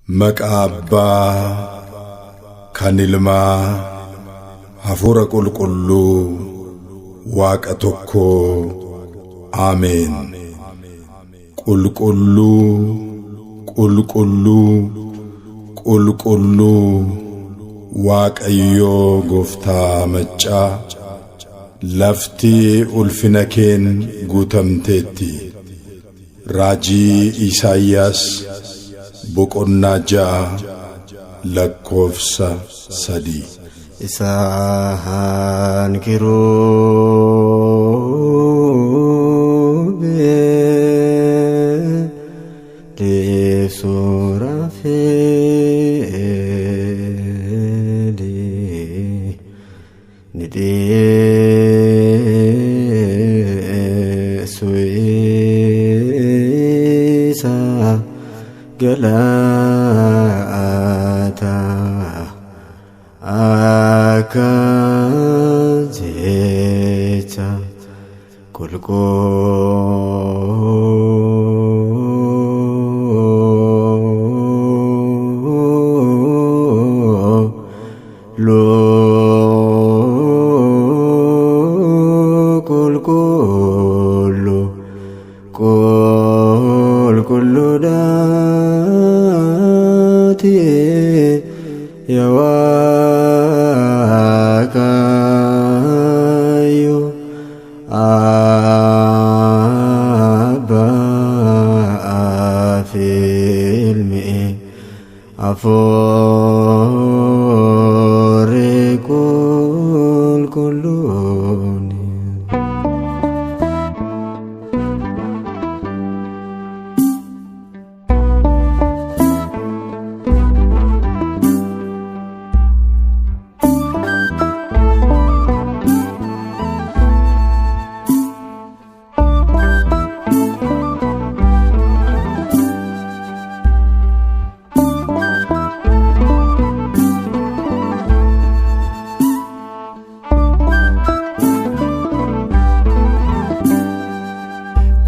Maqaa Abbaa kan Ilmaa Hafuura Qulqulluu Waaqa tokkoo Ameen. Qulqulluu, qulqulluu, qulqulluu Waaqayyoo Gooftaa Maccaa, lafti ulfina keen guutamteetti. Raajii Isaayyaas boqonnaa 6 lakkoofsa 3. Isaan kiruubeel Suuraafeel ni dhiyeessu isa galata akka jecha qulqulluu qulqulluu qulqulluudhaati yaa Waaqayyo Abbaa fi Ilmi Hafuurri Qulqulluun.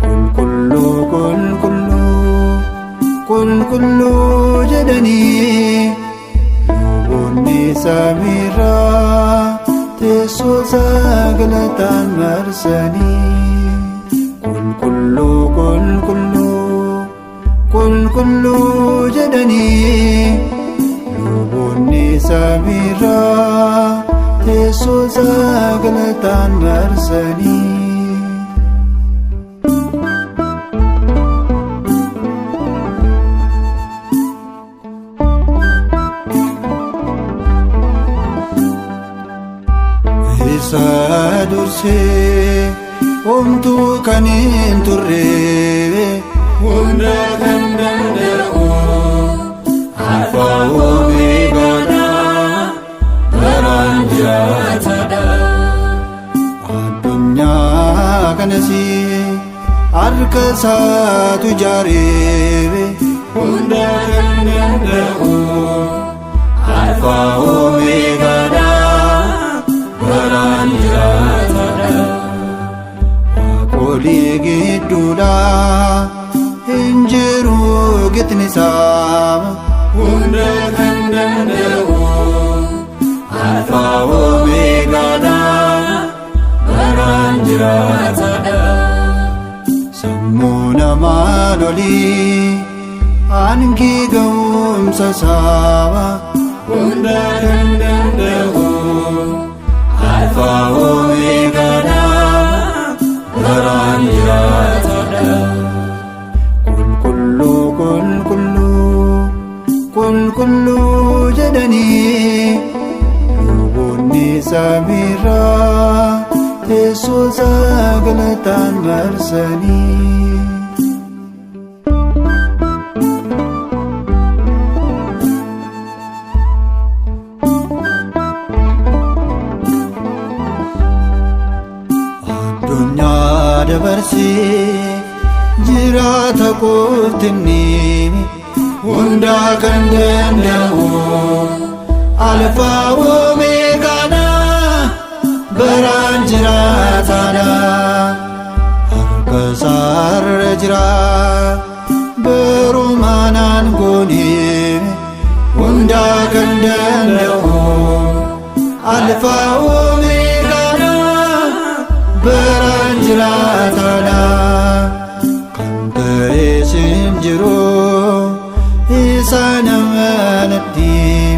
Qulqulluu qulqulluu qulqulluu jedhanii luboonni samiirraa teessoo sagalataan marsanii. Qulqulluu qulqulluu qulqulluu jedhanii luboonni samiirraa teessoo sagalataan marsanii. Isa dursee homtuu kan hin turre Hunda kan danda'u Alfa Omeegaadha baraan jiraataadha. Addunyaa kanas harka isaatu ijaare Hunda kan danda'u Alfa Omeegaadha baraan jiraataadha. Waaqolii gidduudha hin jiru gitni isaa Hunda kan danda'u Alfa Omeegaadha baraan jiraataadha. Sammuu namaan olii hangi ga'umsa isaa Hunda kan danda'u Alfa Omeegaadha baraan jiraataadha. Qulqulluu qulqulluu qulqulluu jedhanii luboonni samiirraa teessoo sagalataan marsanii. Addunyaa dabarsee jiraata qoftinni hundaa kan danda'u Alfaa Omeegaadha baraan jiraataadha harka isaarra jira barumanaan goonee. Isaan amanatti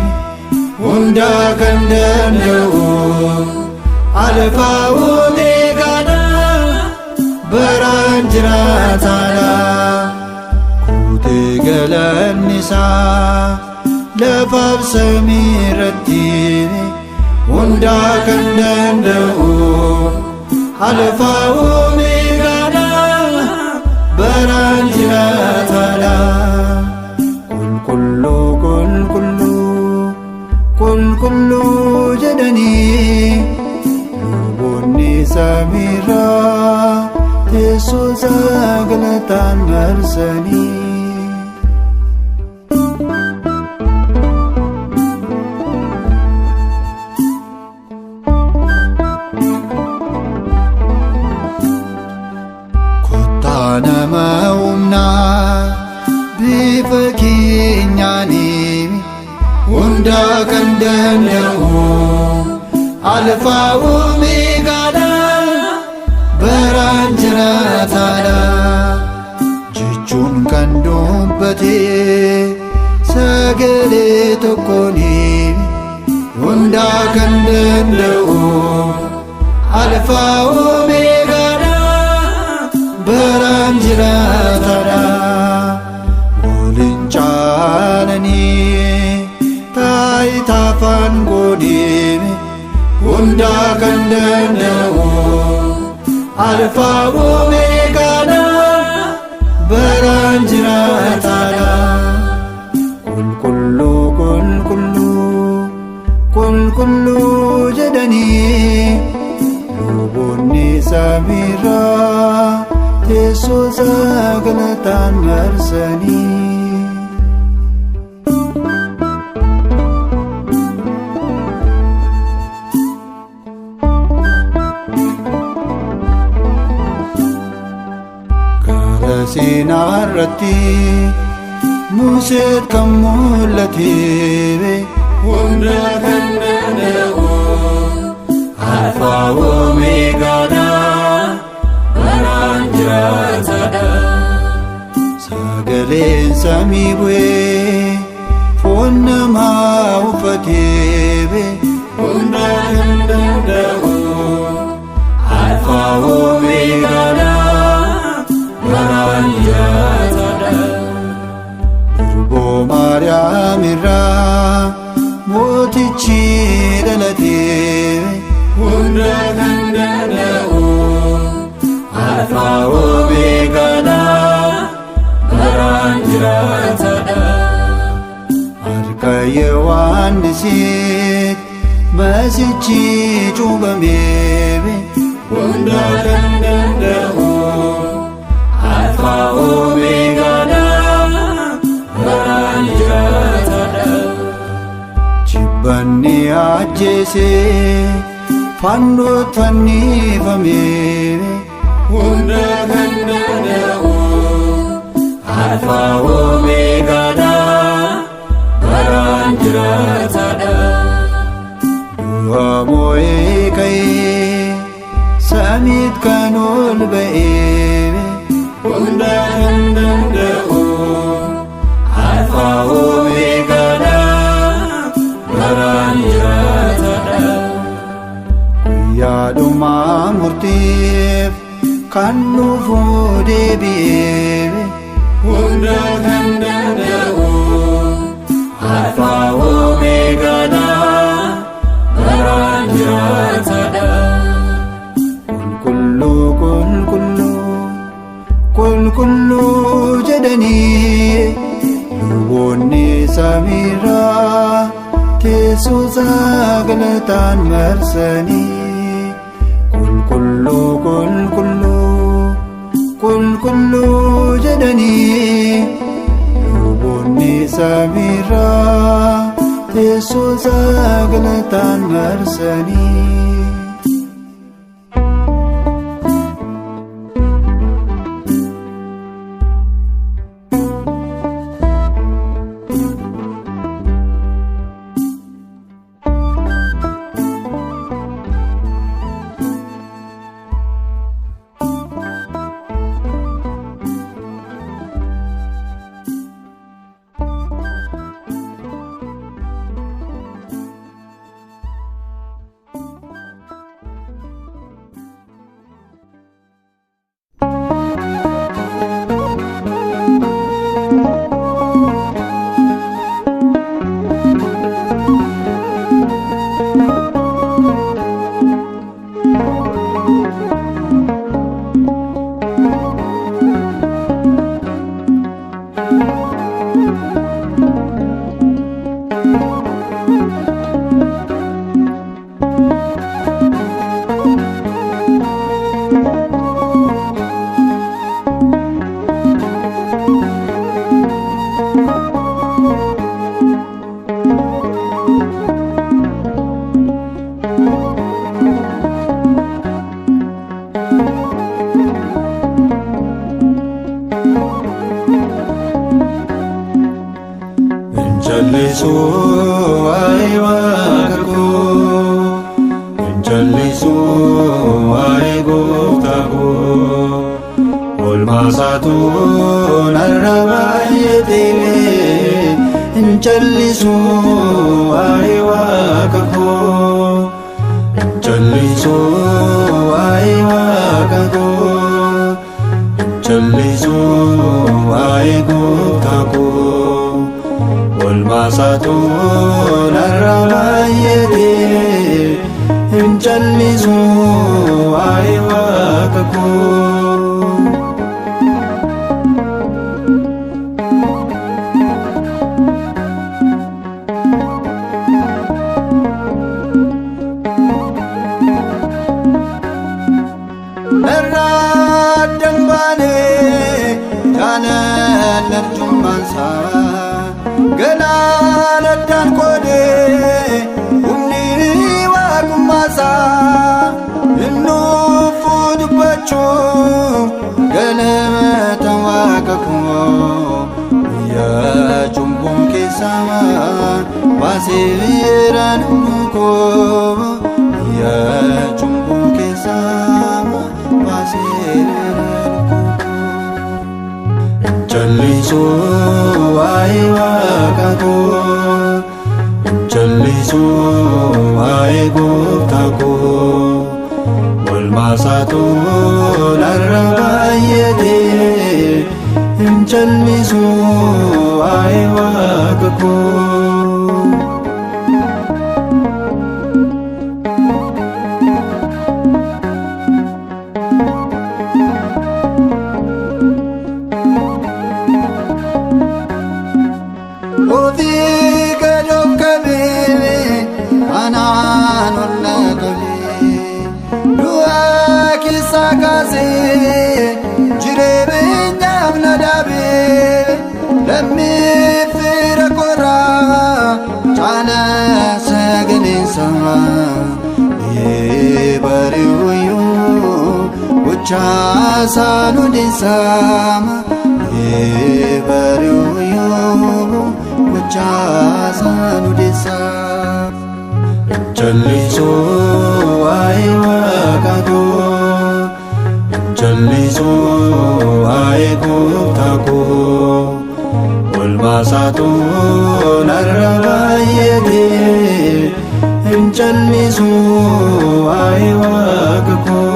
hundaa kan danda'u Alfaa Omeegaadha baraan jiraataadha. Guutee galanni isaa lafaaf samii irratti hundaa kan danda'u Alfaa Omeegaadha baraan jiraataadha. Qulqulluu qulqulluu qulqulluu jedhanii luboonni samiirraa teessoo isaa galataan marsanii. Kottaa nama humnaa bifa keenyaanii hundaa kan danda'u Alfaa Omeegaadha baraan jiraataadha jechuun kan dubbate sagalee tokkoon hundaa kan danda'u Alfaa Omeegaadha baraan jiraataadha. Waliin caalanii taayitaa afaan godhee hundaa kan danda'u Alfaa Omeegaadha baraan jiraataadha. Qulqulluu qulqulluu qulqulluu jedhanii luboonni samiirraa teessoo isaa galataan marsanii. Gaara Siinaa irratti Museen kan mul'ate Hundaa kan danda'u Alfaa Omeegaadha baraan jiraataadha. Sagaleen samii bu'ee foon namaa uffatee Hundaa kan danda'u Alfaa Omeegaadha baraan jiraataadha. Durboo Maariyaam irraa mootichi dhalatee Hundaa kan danda'u Alfaa Omeegaadha baraan jiraataadha. Harka Yohaannisitti masichi cuuphamee Hundaa kan danda'u Alfaa Omeegaadha baraan jiraataadha. Jibbanni ajjeese fannootti fannifamee Hundaa kan danda'u Alfaa Omeegaadha baraan jiraataadha. Du'a moo'ee ka'ee samiit kan ol ba'ee Hundaa kan danda'u Alfaa Omeegaadha baraan jiraataadha. Guyyaa dhumaa murtiif kan dhufu deebi'ee Hundaa kan danda'u Alfaa Omeegaadha baraan jiraataadha. Qulqulluu qulqulluu qulqulluu jedhanii luboonni samiirraa teessoo isaa galataan marsanii. Qulqulluu qulqulluu qulqulluu jedhanii luboonni samiirraa teessoo isaa galataan marsanii. Callisu waa'ee waaqa koo, hin callisu waa'ee gooftaa koo. Olmaasaatu narra baay'atee, hin callisu waa'ee waaqa koo, hin callisu waa'ee waaqa koo, hin callisu waa'ee gooftaa koo. Olmaasaatu narra baay'atee, hin callisu waa'ee waaqa koo. Narraa dambaanee jaalala arjummaansaa galaana addaan qoodee, humni waaqummaasaa innuufuu dubbachuu galata waaqa koo, biyya cubbuu keessaa baaseera lubbuu koo, biyya cubbuu keessaa baaseera lubbuu koo. Callisu waa'ee waaqa koo, callisu waa'ee gooftaa koo. Olmaasaatu narra baay'atee, hin callisu waa'ee waaqa koo. Ofii gad of qabee anaan ol na qabee, du'a keessaa kaasee jireenyaaf na dhaabee, lammii fira koraa caala sagaleensa bari'uyyuu gochaasaa nu deessaama, bari'uyyuu gochaasaa nu deessaama. Callisu waa'ee waaqa koo, callisu waa'ee gooftaa koo. Olmaasaatu narra baay'atee, hin callisu waa'ee waaqa koo.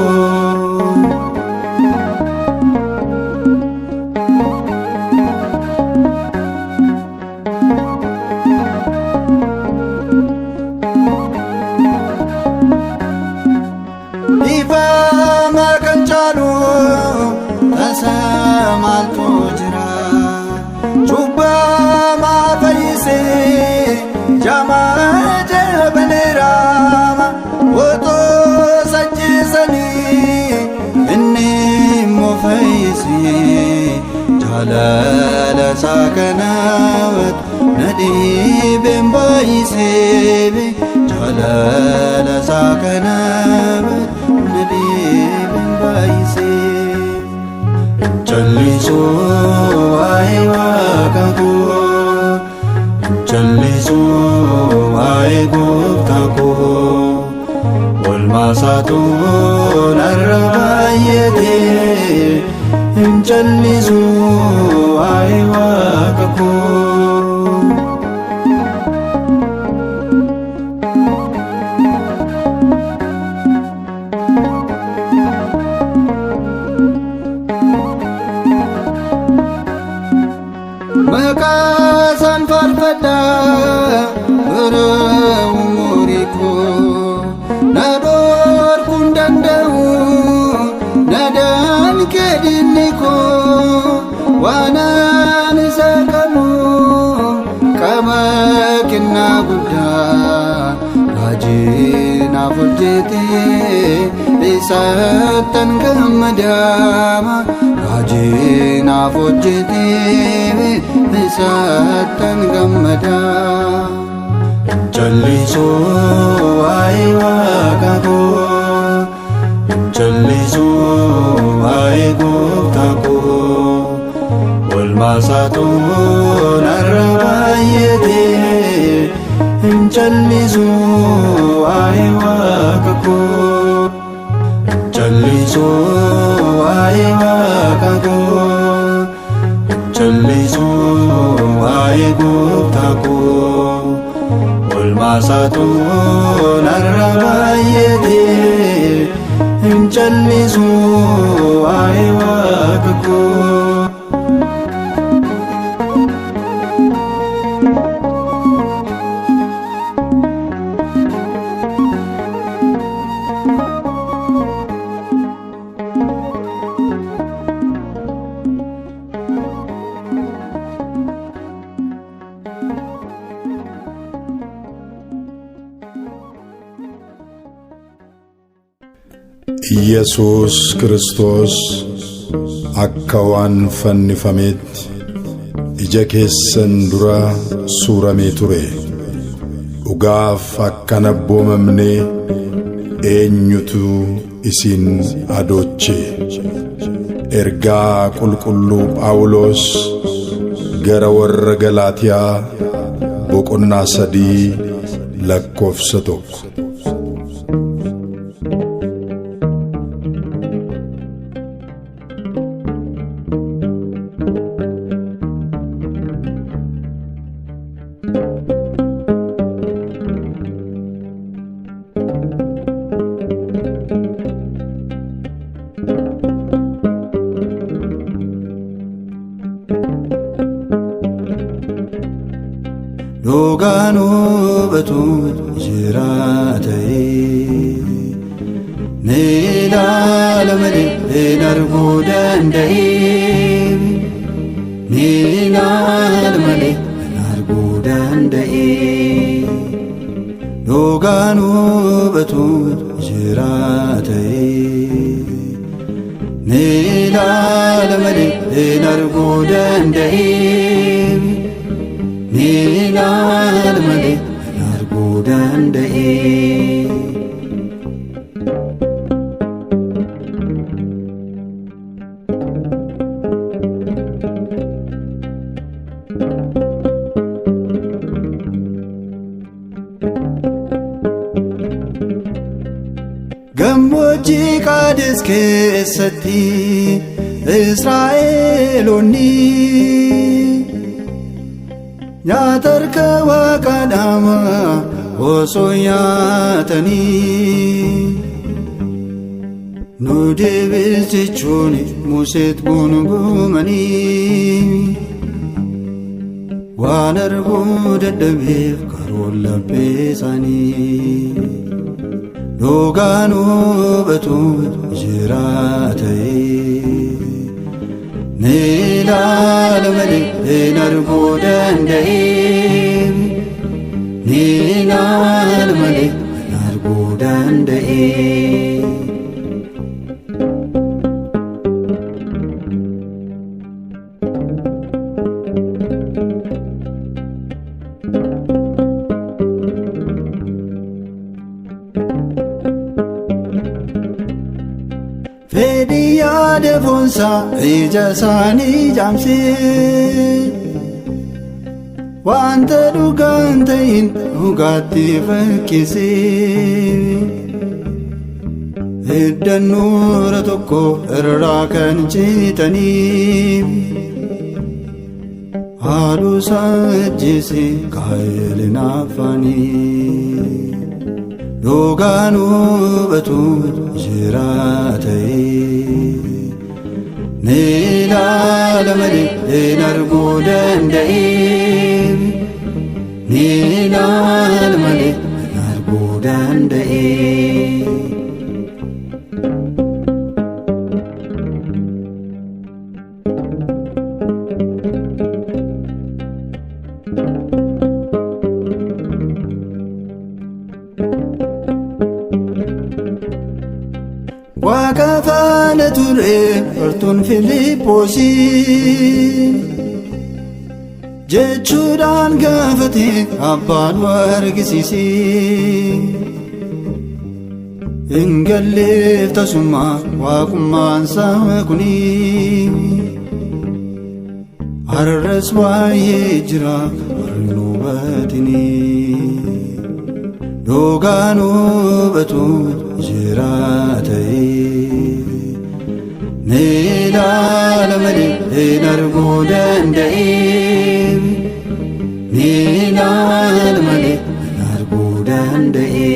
Dhiifama kan caalu tasa maaltu jira? Cubbamaa fayyisee jamaa jabaneera, otoo sajjisanii inni immoo fayyisee, jaalala isaa kanaaf na dhiibeen baay'isee, jaalala isaa kanaaf na dhiibeen baay'isee. Callisu waa'ee waaqa koo, callisu waa'ee gooftaa koo. Olmaasaatu narra baay'atee, hin callisu waa'ee waaqa koo. Maqaa isaan faarfadha bara umurii koo, na dhorkuu hin danda'u nadaan kedhinni koo, waan isa qabu qaba kennaa guddaa, raajii naaf hojjete isattan gammadama, raajii naaf hojjete isattan gammada. Callisu waa'ee waaqa koo, callisu waa'ee gooftaa koo. Olmaasaatu narra baay'atee. Gooftaa koo. Olmaasaatu narra baay'atee hin callisu waa'ee Waaqa koo. Iyyasuus Kiristoos akka waan fannifameetti ija keessan dura suuramee ture. Dhugaaf akka hin abboomamne eenyutu isin adooche? Ergaa Qulqulluu Phaawulos gara warra Galaatiyaa boqonnaa 3 lakkoofsa 1. Dhugaan hubatu jiraatee ni ilaala malee hin arguu danda'ee, ni ilaala malee hin arguu danda'ee. Dhugaan hubatu jiraatee ni ilaala malee hin arguu danda'ee, ni ilaala malee hin arguu danda'ee. Gammoojjii Qaades keessatti Israa'eloonni nyaata harka Waaqaadhaama osoo nyaatanii, nu deebis jechuun Museet gungumanii, waan arguu dadhabeef karoon laphee isaanii. Dhugaan hubatu jiraatee ni ilaala malee hin arguu danda'ee, ni ilaala malee hin arguu danda'ee. Fedhii yaada foonsaa ija isaanii jaamsee, wanta dhugaan ta'in dhugaatti fakkeessee, hiddannoora tokko irraa kan citanii, haadhuu ajjeese Qaayilin afaanii. Dhugaan hubatu jiraatee ni ilaala malee hin arguu danda'ee, ni ilaala malee hin arguu danda'ee. Waaqa faana ture bartuun Filiippoosii jechuudhaan gaafate, abbaan argisiisee. Hin galleef tasuma waaqummaan isaa kuni, har'as baay'ee jira warri nu hubatinii. Dhugaan hubatu jiraatee ni ilaala malee hin arguu danda'ee. Ni ilaala malee hin arguu danda'e.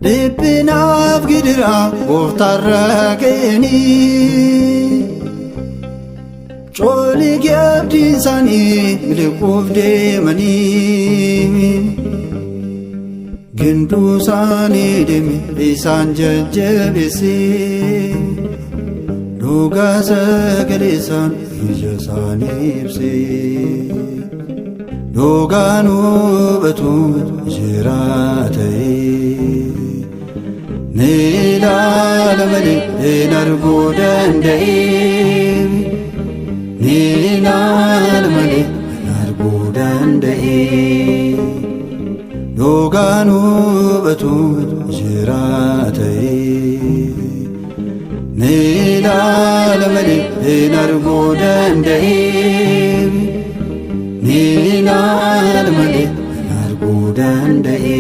Dhiphinaaf gidiraa gooftaarra ga'anii Cooligee abdiin isaanii miliquuf deemanii Ginduu isaanii deeme isaan jajjabeessee Dhugaa sagalee isaan ija isaanii ibsee Dhugaan hubatu jiraa ta'ee Ni ilaala malee hin arguu danda'e. Ni ilaala malee hin arguu danda'e. Dhugaan hubatu jiraa ta'e. Ni ilaala malee hin arguu danda'e. Ni ilaala malee hin arguu danda'e.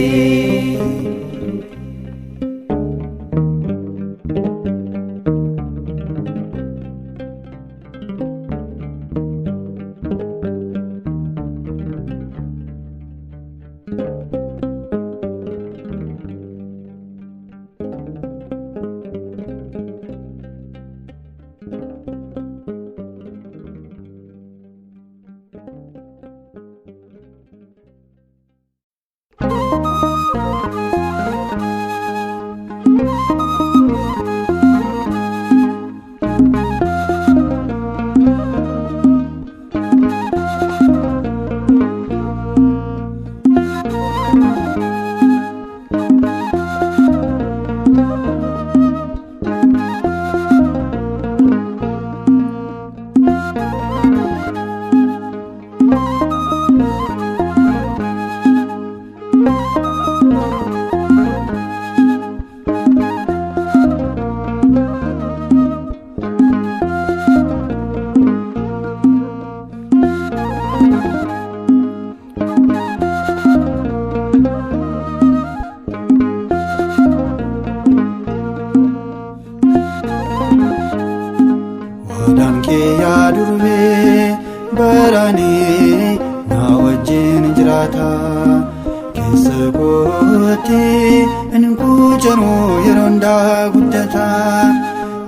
Waadaan kee yaa durbee baranii na wajjin jiraata. Keessa kootti hin quucamu yeroo hundaa guddata.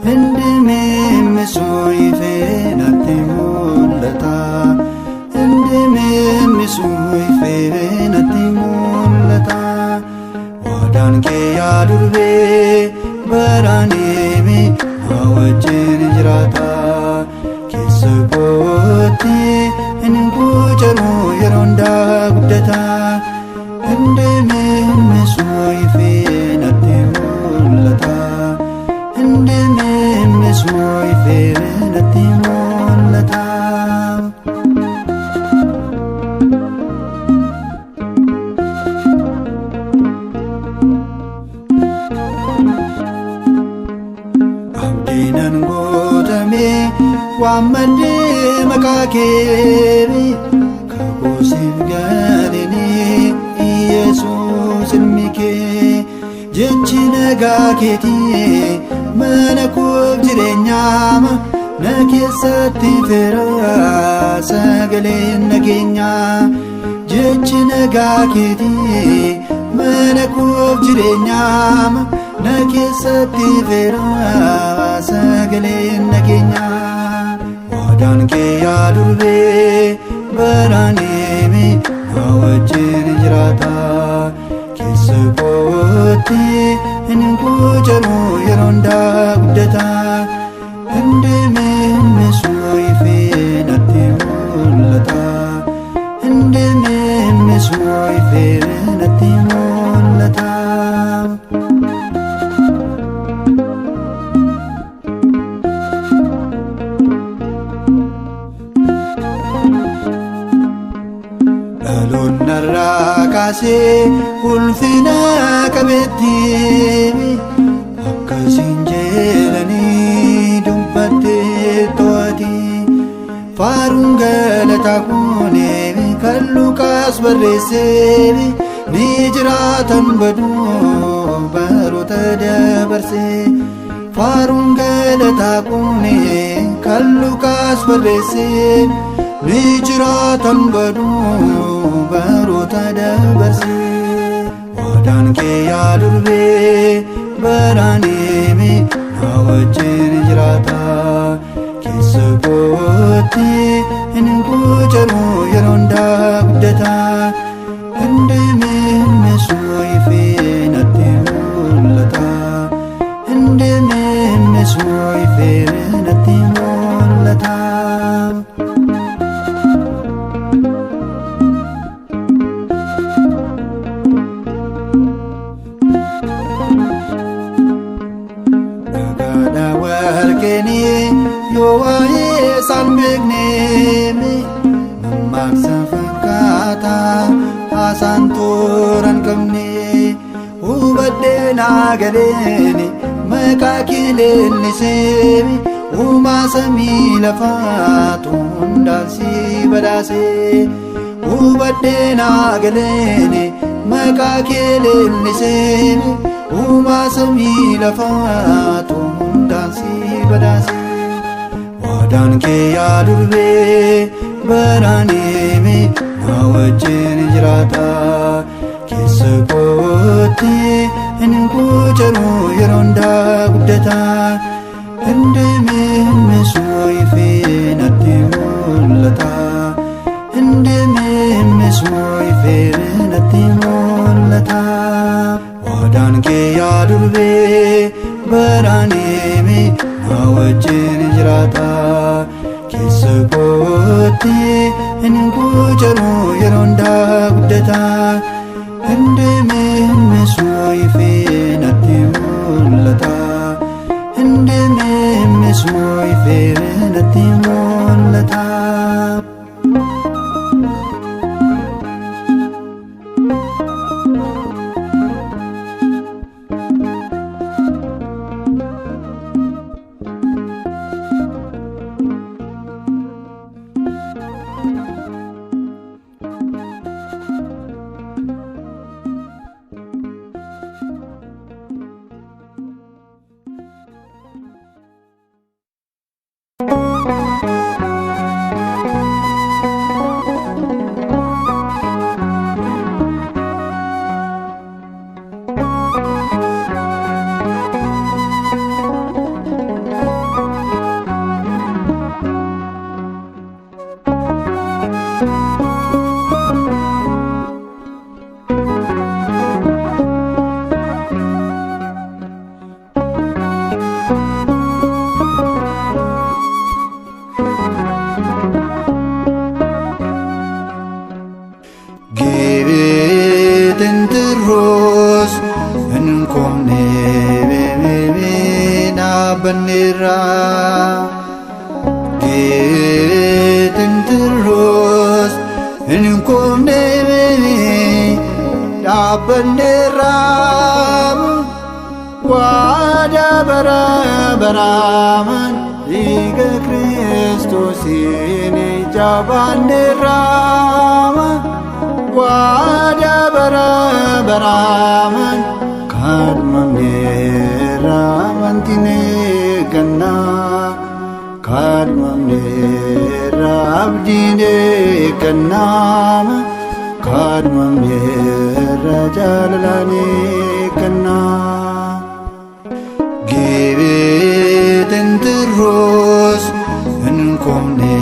Hindimimmisu ifee natti mul'ata. Hindimimmisu ifee natti mul'ata. Waadaan kee yaa durbee baranii na wajjin jiraata. Keessa kootti hin quucamu yeroo hundaa guddata. Hindimimmisu ifee natti mul'ata. Hindimimmisu ifee natti mul'ata. Abdiinan guutame waammadhee maqaa kee kakuusiif galanii Yesuus ilmi kee jechi nagaa keetii mana koof jireenyaama na keessatti feera sagaleen nageenyaa jechi nagaa keetii mana koof jireenyaama na keessatti feera sagaleen nageenyaa. Waadaan kee yaa durbee baranii na wajjin jiraata. Keessa kootti hin quucamu yeroo hundaa guddata. Hindimimmisu ifee natti mul'ata. Hindimimmisu ifee natti mul'ata. Dhaloonni irraa kaasee ulfina qabeetti akkasiin jedhanii dubbattee to'ati. Faaruun galataa kun Luqaas barreessee ni jiraatan baduu baroota dabarsee. Faaruun galataa kuni kan Luqaas barreessee ni jiraatan baduu baroota dabarsee. Waadaan kee yaa durbee baraan deeme na wajjin jiraata. Keessa kootti hin quucaru yeroo hundaa guddata. Hindemee ifee natti mul'ata. Hindemee ifee natti mul'ata. Dhagaadhaa warqeenii yoo waa'ee isaan beekne mammaaksa fakkaata haasaan toora hin qabne hubadhee naa galeen maqaa kee leellisee uumaa samii lafaatu hundaan si badhaase hubadhee naa galeen maqaa kee leellisee uumaa samii lafaatu hundaan si badhaase. Waadaan kee yaa durbee baraan deeme na wajjin jiraata. Keessa kootti hin quucaru yeroo hundaa guddata. Hindemee ifee natti mul'ata. Hindemee ifee natti mul'ata. Waadaan kee yaa durbee baraan deeme na wajjin jiraata. Keessa kootti hin quucaru yeroo hundaa guddata. Hindemee ifee natti mul'ata. Hindemee ifee natti mul'ata. Gibeetintirroos hin komne dhaabbanneerra. Gibeetintirroos hin komne dhaabbanneerra. Waadaa bara baraaman dhiiga Kiristoosiin jabaanneerra. Waadaa bara baraaman kaadhimamneerra amantiin eeggannaa. Kaadhimamneerra abdiin eeggannaa. Kaadhimamneerra jaalalaan eeggannaa. Gibeetintirroos hin komne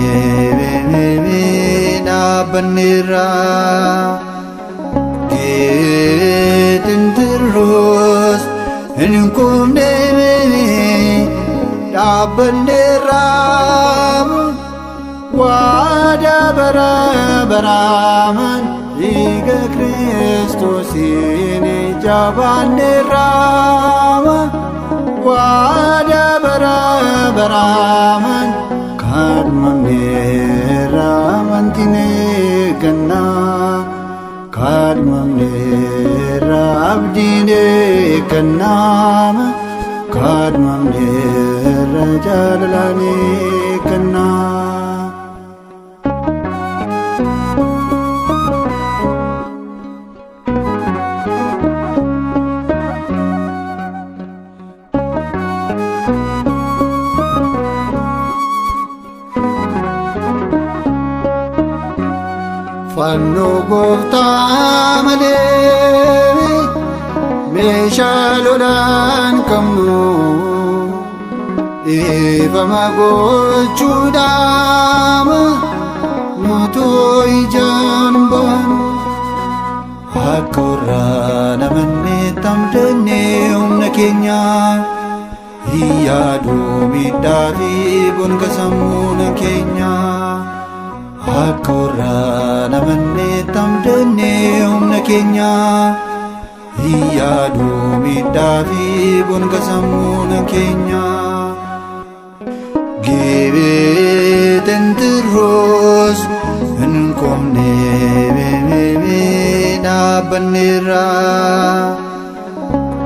dhaabbanneerra. Gibeetintirroos hin komne dhaabbanneerra. Waadaa bara baraaman dhiiga Kiristoosiin jabaanneerra. Waadaa bara baraaman kaadhimamneerra amantiin eeggannaa. Kaadhimamneerra abdiin eeggannaa. Kaadhimamneerra jaalalaan eeggannaa. Fannoo gooftaa malee meeshaa lolaan qabnu dhiifama gochuudhaaf nutu ijaan baanu. Akka warra namannee tamdannee humna keenya yaaduu miidhaa fi gonka sammuu keenya. Akka warra namannee tamdannee humna keenya yaaduu miidhaa fi gonka sammuu keenya. Gibee tentirroos hin komne dhaabbanneerra.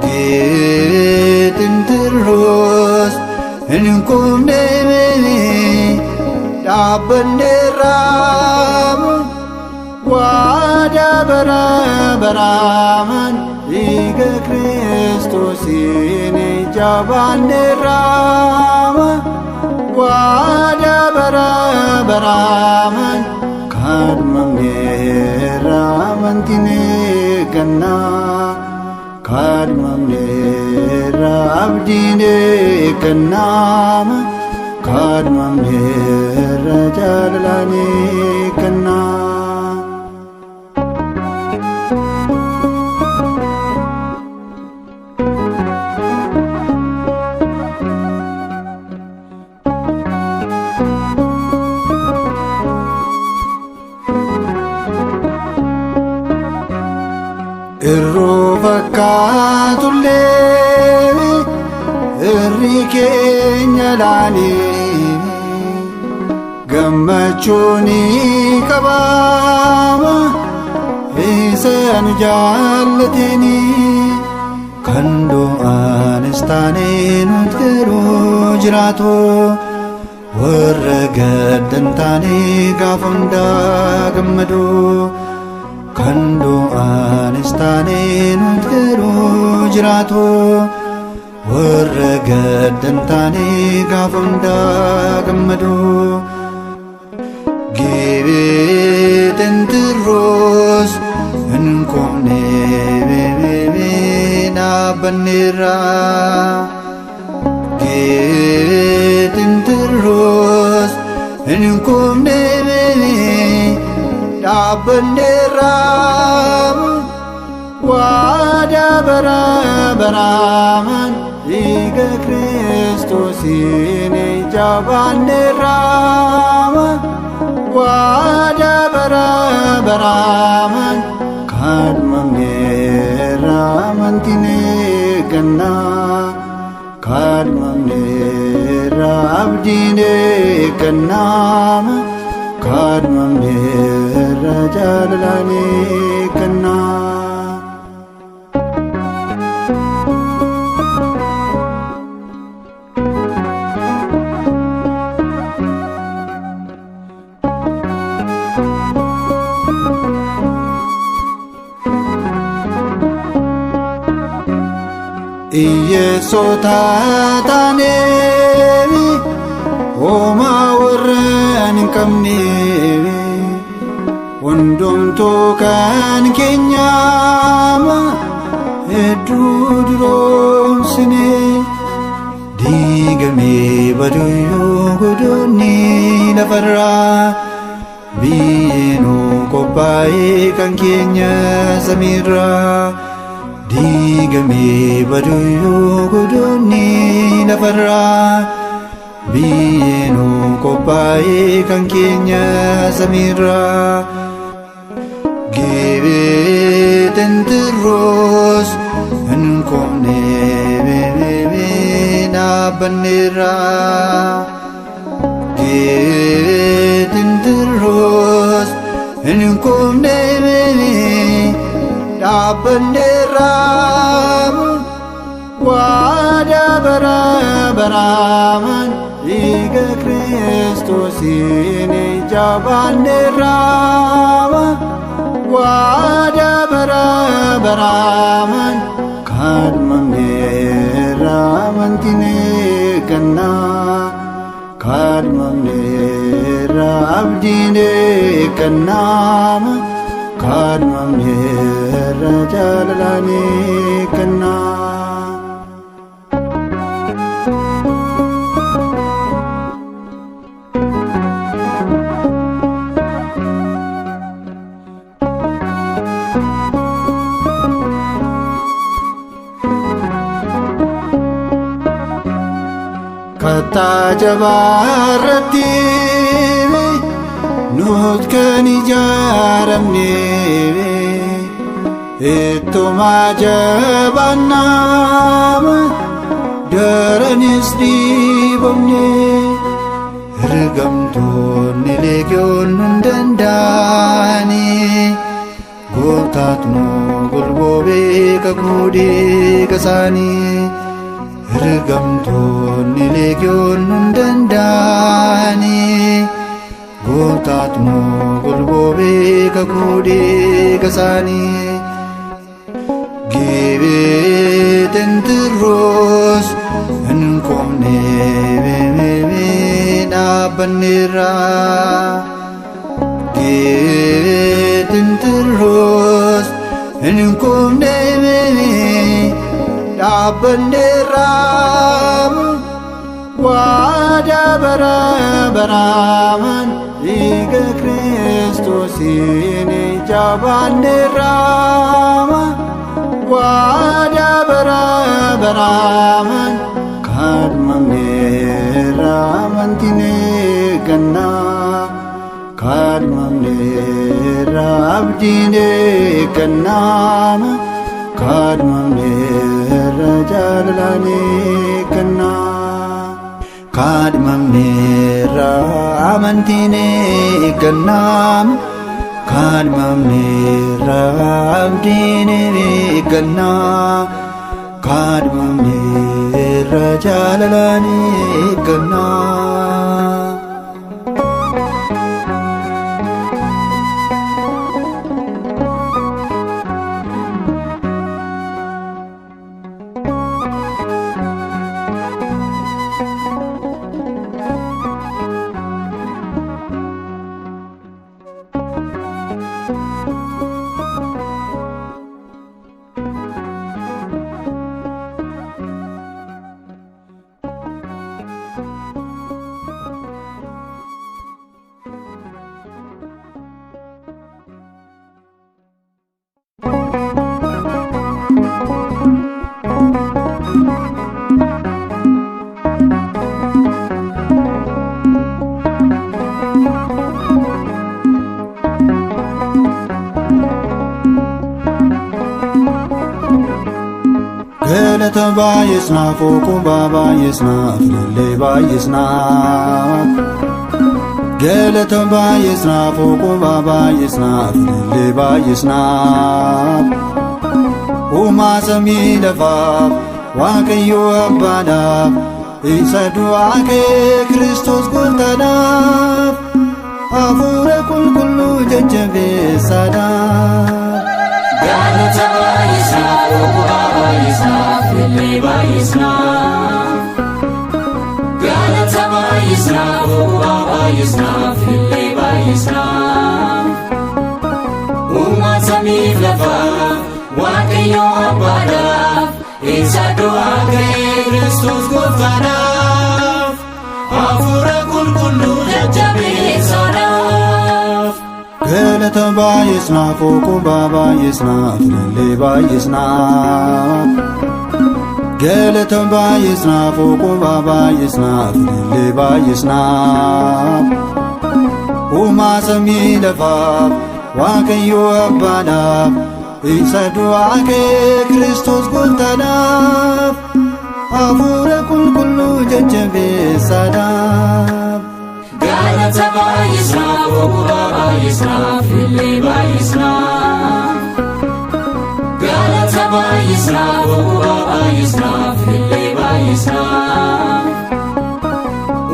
Gibee tentirroos hin komne dhaabbanneerra. Waadaa bara baraan dhiiga Kiristoosiin jabaanneerra. Waadaa bara baraan kaadhimamneerra amantiin eeggannaa. Kaadhimamneerra abdiin eeggannaa. Kaadhimamneerra jaalalaan eeggannaa. Irruu fakkaatullee irri keenya laanii gammachuun qabaama isa nu jaallateeni. Kan du'aanis taane nuti garuu jiraatu warra gaddan taane gaafa hundaa gammadu. Kan du'aanis taane nuti garuu jiraatu warra gaddan taane gaafa hundaa gammadu. Gibee tentirroos hin komne dhaabbanneerra. Gibee tentirroos hin komne dhaabbanneerra. Waadaa bara baraan dhiiga Kiristoosiin jabaanneerra. Waadaa bara baraan kaadhimamneerra amantiin eeggannaa. Kaadhimamneerra abdiin eeggannaa. Kaadhimamneerra jaalalaan eeggannaa. Hiyyeessota taanee homaa warra hin qabne hundumtuu kan keenyaama hedduu duroomsine. Diigamee baduyyuu godoonni lafarraa biyyeenuu qophaa'ee kan keenya samiirraa. Diigamee baduyyuu godoonni lafarraa biyyeenuu qophaa'ee kan keenya samiirraa. Gibee tentirroos hin komne dhaabbanneerra. Gibee tentirroos hin komne dhaabbanneerra. Waadaa bara baraan dhiiga Kiristoosiin jabaanneerra. Waadaa bara baraan kaadhimamneerra amantiin eeggannaa. Kaadhimamneerra abdiin. abdiin eeggannaa kaadhimamneerra jaalalaan eeggannaa. Kattaa jabaarratti nuti kan ijaaramne ittuma jabaannaa daranis dhiibamne ergamtoonni leegiyoon nun danda'ani gooftaatu nu golboobee kakuu dhiiga isaanii. Ergamtoonni leegiyoon nun danda'ani gooftaatu nu golboobee kakuu dhiiga isaanii. Gibeetiin tirroos hin koomne dhaabbanneerra. Gibeetiin tirroos hin koomne dhaabbanneerra. Waadaa bara baraan dhiiga Kiristoosiin jabaanneerra. Waadaa bara baraan kaadhimamneerra amantiin eeggannaa. Kaadhimamneerra abdiin eeggannaa. Kaadhimamneerra jaalalaan eeggannaa. Kaadhimamneerra amantiin eeggannaa. Kaadhimamneerra abdiin eeggannaa. Kaadhimamneerra jaalalaan eeggannaa. Galata baay'isnaaf oqubaa baay'isnaaf lillee baay'isnaaf. Galata baay'isnaaf oqubaa baay'isnaaf lillee baay'isnaaf. Uumaa samii lafaaf Waaqayyo abbaadhaaf isa du'aa kee Kiristoos gooftaadhaaf hafuura qulqulluu jajjabeessaadhaaf. Galata baay'isnaaf, oqubaa baay'isnaaf, illee baay'isnaaf. Galata baay'isnaaf, oqubaa baay'isnaaf, illee baay'isnaaf. Uumaa samiif lafaa, Waaqayyo abbaadhaaf, isa du'aa ka'ee Kiristoos gooftaadhaaf, hafuura qulqulluu jajjabeessaadhaaf. Galata baay'isnaaf oqubaa baay'isnaaf lillee baay'isnaaf. Galata baay'isnaaf oqubaa baay'isnaaf lillee baay'isnaaf. Uumaa samii lafaaf Waaqayyo abbaadhaaf isa du'aa kee Kiristoos gooftaadhaaf hafuura qulqulluu jajjabeessaadhaaf. Galata baay'isnaaf, oqubaa baay'isnaaf, illee baay'isnaaf. Galata baay'isnaaf, oqubaa baay'isnaaf, illee baay'isnaaf.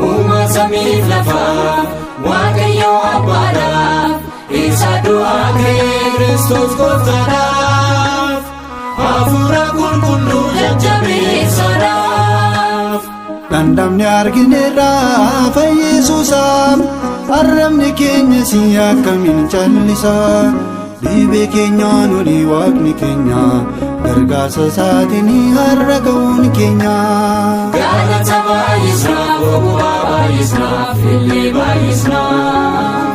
Uumaa samiif lafaa, Waaqayyo abbaadhaaf, isa du'aa ka'ee Kiristoos gooftaadhaaf, hafuura qulqulluu jajjabeessaadhaaf. Dhandhamne argineerraa fayyisuusaa arrabni keenya si akkamiin callisaa dhibee keenyaan olii waaqni keenya gargaarsa isaatiin har'a ga'uun keenya. Galata baay'isnaaf, ogummaa baay'isnaaf, illee baay'isnaaf.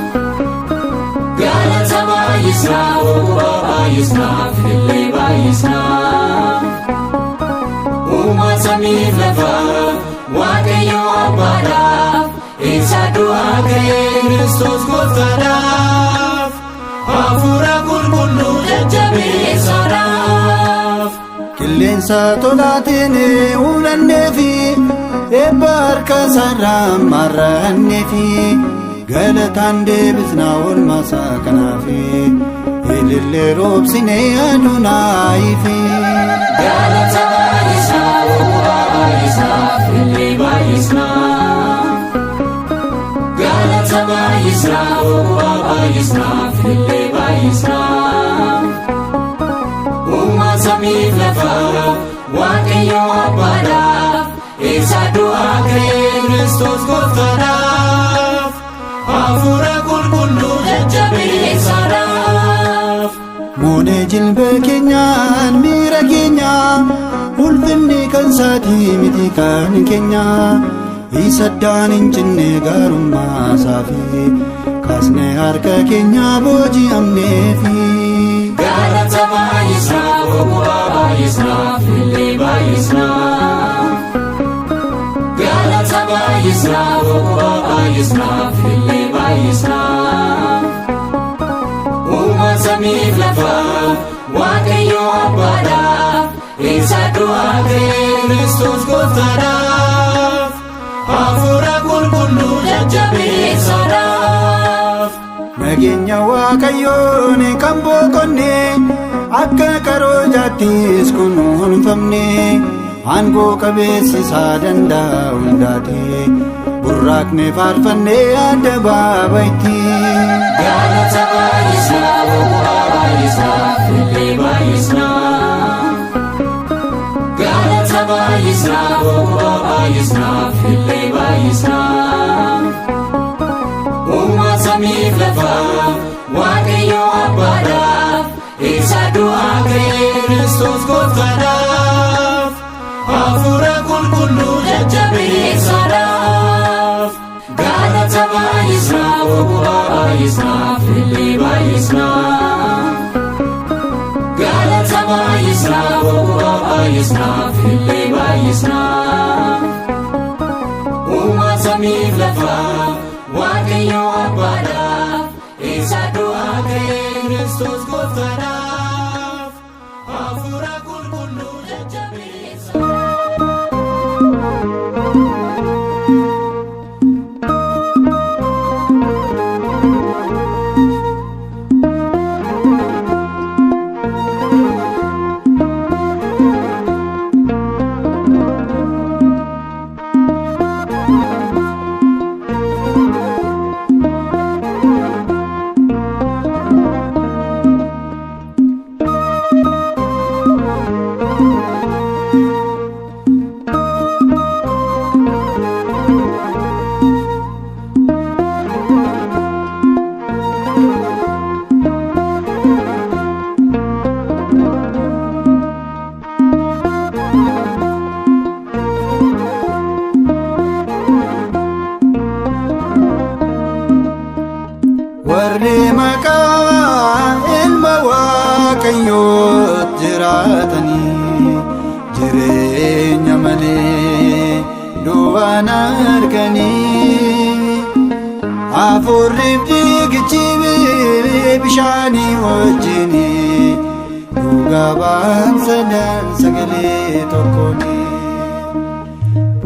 Galata baay'isnaaf, ogummaa baay'isnaaf, illee baay'isnaaf. Uumaa samiif lafaa, Waaqayyo abbaadhaaf, isa du'aa ka'ee Kiristoos gooftaadhaaf, Hafuura qulqulluu jajjabeessaadhaaf. Qilleensa tolaatiin uulannee fi eebba harka isaarraa marrannee fi galataan deebisnaa oolmaasaa kanaafi ilillee roobsinee aduunaayifi. Galata baay'isnaaf, ogummaa baay'isnaaf, illee baay'isnaaf. Galata baay'isnaaf, ogummaa baay'isnaaf, illee baay'isnaaf. Uumaa samiif lafaa, Waaqayyo abbaadhaaf, isa du'aa ka'ee Kiristoos gooftaadhaaf, Hafuura qulqulluu jajjabeessaadhaaf. Moonee jilba keenyaan miira keenya ulfinni kan isaatii miti kan keenya isa addaan hin cinne gaarummaa isaafi kaasnee harka keenya booji'amneefi. Galata baay'isnaaf, ogummaa baay'isnaaf, illee baay'isnaaf. Galata baay'isnaaf, ogummaa baay'isnaaf, illee baay'isnaaf. Uumaa samiif lafaa, Waaqayyo abbaadhaaf, isa du'aa ka'ee Kiristoos gooftaadhaaf, Hafuura qulqulluu jajjabeessaadhaaf. Nageenya Waaqayyoon kan boqonne akka qaroo jaattis kunuunfamne aangoo qabeessi isaa danda'a hundaati burraaqne faarfannee adda baabayitti. Galata baay'isnaaf, ogummaa baay'isnaaf, illee baay'isnaaf. Galata baay'isnaaf, ogummaa baay'isnaaf, illee baay'isnaaf. Uumaa samiif lafaa, Waaqayyo abbaadhaaf, isa du'aa ka'ee Kiristoos gooftaadhaaf, Hafuura qulqulluu jajjabeessaadhaaf. Galata baay'isnaaf, ogummaa baay'isnaaf, illee baay'isnaaf. Galata baay'isnaaf, ogummaa baay'isnaaf, illee baay'isnaaf. Uumaa samiif lafaa, Waaqayyo abbaadhaaf, isa du'aa ka'ee Kiristoos gooftaadhaaf, Hafuura qulqulluu jajjabeessaadhaaf. Warri maqaa ilma Waaqayyoot jiraatanii jireenya malee du'an arganii hafuurriif dhiigichi bishaanii wajjinii dhugaa ba'an sadan sagalee tokkooni.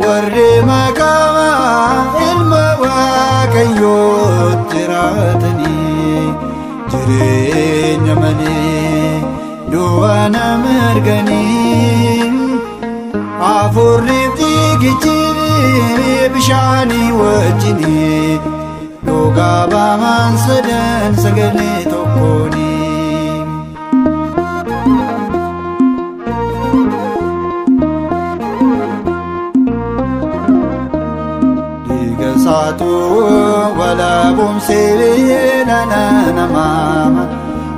Warri maqaa ilma Waaqayyoot jiraatanii jireenya malee du'a nama arganii hafuurriif dhiigichi bishaanii wajjinii dhugaa ba'an sadan sagalee tokkooni. jiraatu walaabumsee dhala namaa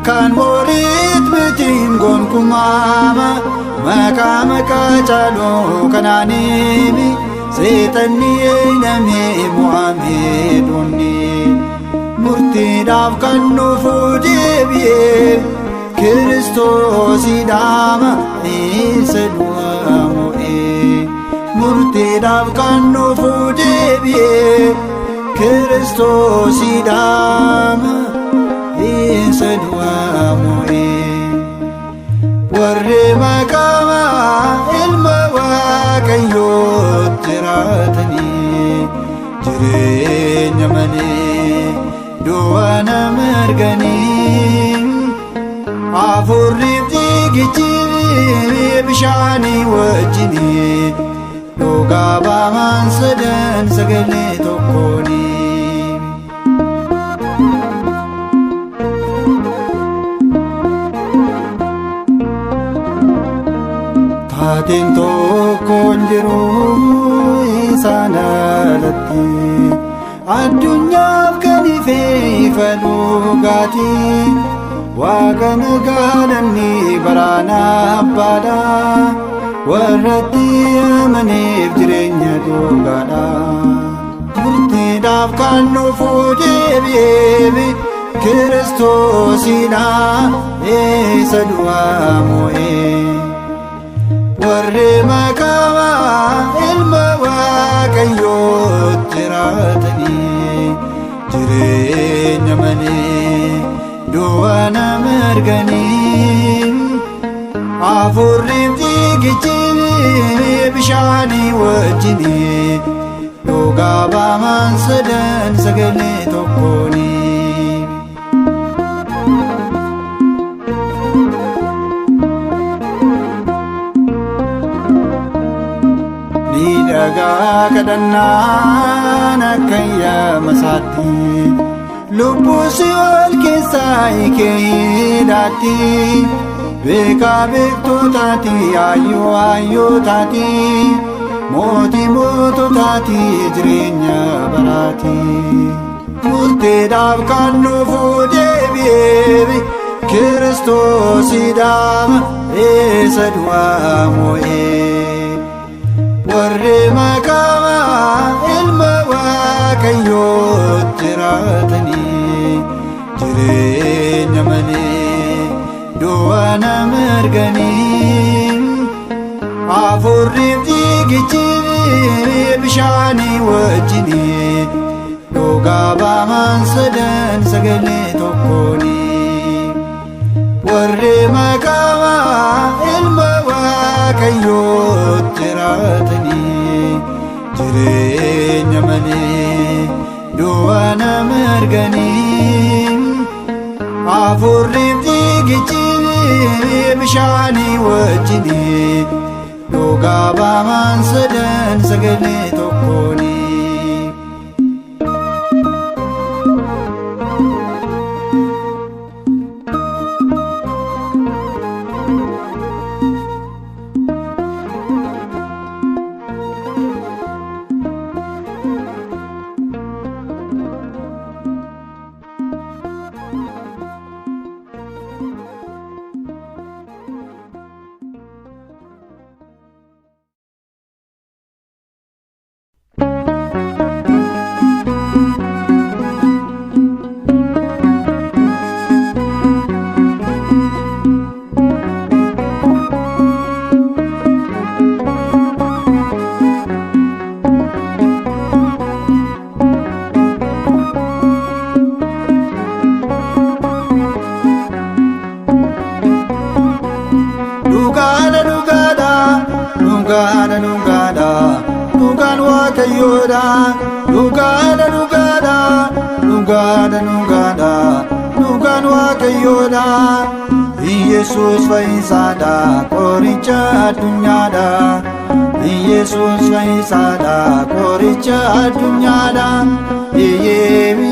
kan moriit mitiin gonkumaama maqaa maqaa caaluu kanaaniimi seexanni namee mo'amee dunni murtiidhaaf kan nuuf deebi'ee Kiristoosidhaama isa du'a mo'ee murtiidhaaf kan nuuf deebi'ee Kiristoosidhaama isa du'a mo'ee warri maqaa ilma Waaqayyoo jiraatanii jireenya malee du'a nama arganii Hafuurri fiigichi bishaanii wajjini dhugaa baamaan sadan sagalee tokkooni. Taateen tokko hin jiru isaan alatti addunyaaf kan ife ifa dhugaatii. Waaqa nagaadhanni baraana abbaadha warratti amaneef jireenya dhugaadha. Murtiidhaaf kan nuuf deebi'ee Kiristoosidha isa du'a mo'ee. Warri maqaa ilma Waaqayyoo jiraatanii jireenya malee du'a nama arganii Hafuurri fiigichi bishaanii wajjini dhugaa baamaan sadan sagalee tokkooni. Miidhagaa kadhannaan akka yaamasaatti lubbuu si'ool keessaa hiikee hidhaatti beekaa beektotaati ayyuu ayyootaati mootii moototaati jireenya baraati. Murteedhaaf kan nuuf deebi'ee Kiristoosidhaama isa du'a mo'ee. Warri maqaa ilma Waaqayyoo jiraatanii jireenya malee du'a nama arganii Hafuurri fiigichi bishaanii wajjini dhugaa baamaan sadan sagalee tokkooni. Warri maqaa ilma Waaqayyoo jiraatanii jireenya malee du'a nama arganii Hafuurri fiigichi bishaanii wajjini dhugaa baamaan sadan sagalee tokkooni. Dhugaadha dhugaadha dhugaadha dhugaadha dhugaan Waaqayyoodha dhugaadha dhugaadha dhugaadha dhugaadha dhugaan Waaqayyoodha Iyesuus fayyisaadha qoricha addunyaadha Iyesuus fayyisaadha qoricha addunyaadha Iyyeemi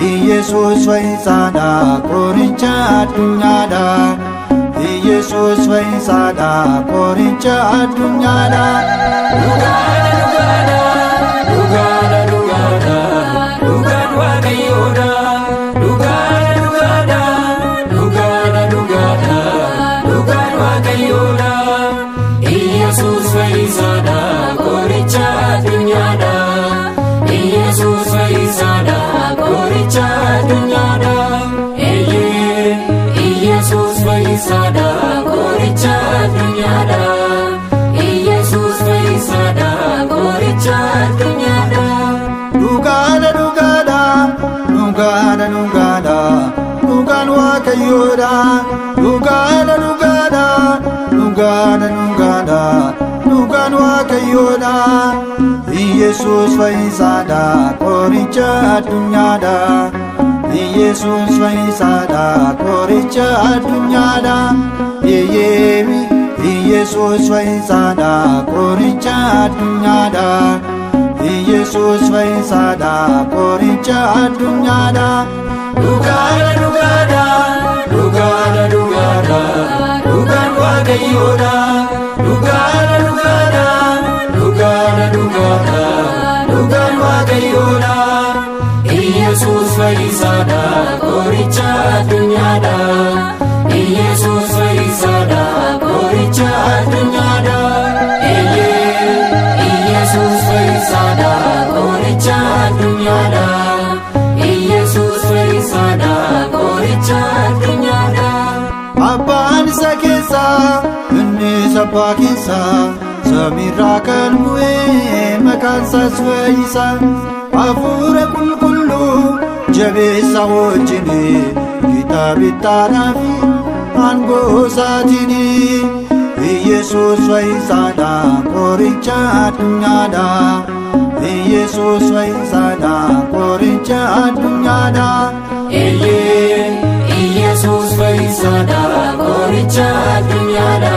Iyesuus fayyisaadha qoricha addunyaadha Iyesuus fayyisaadha qoricha addunyaadha. Dhugaadha dhugaadha dhugaadha dhugaadha fayyisaadha, qoricha addunyaadha. Iyesuus fayyisaadha, qoricha addunyaadha. Dhugaadha, dhugaadha, dhugaadha, dhugaadha, dhugaan Waaqayyoodha. Dhugaadha, dhugaadha, dhugaadha, dhugaadha, dhugaan Waaqayyoodha. Iyesuus fayyisaadha, qoricha addunyaadha. Iyesuus fayyisaadha, qoricha addunyaadha. Iyyeemi, Iyesuus fayyisaadha, qoricha addunyaadha. Iyesuus fayyisaadha, qoricha addunyaadha. Dhugaadha, dhugaadha, dhugaadha, dhugaadha, dhugaan Waaqayyoodha. Dhugaadha, dhugaadha, dhugaadha, dhugaadha, dhugaan Waaqayyoodha. Iyesuus fayyisaadha, qoricha addunyaadha. Iyesuus fayyisaadha, qoricha addunyaadha. Eeyyee, Iyesuus fayyisaadha, qoricha addunyaadha. Iyesuus fayyisaadha, qoricha addunyaadha. Abbaan isa keessaa, innis abbaa keessaa, samiirraa kan bu'ee maqaan isaas fayyisaa. Hafuura qulqulluu jabeessa wajjin kitaabittaadhaa fi aangoo isaatiin. Iyesuus fayyisaadha, qoricha addunyaadha. Iyesuus fayyisaadha, qoricha addunyaadha. Eeyyee, Iyesuus fayyisaadha, qoricha addunyaadha.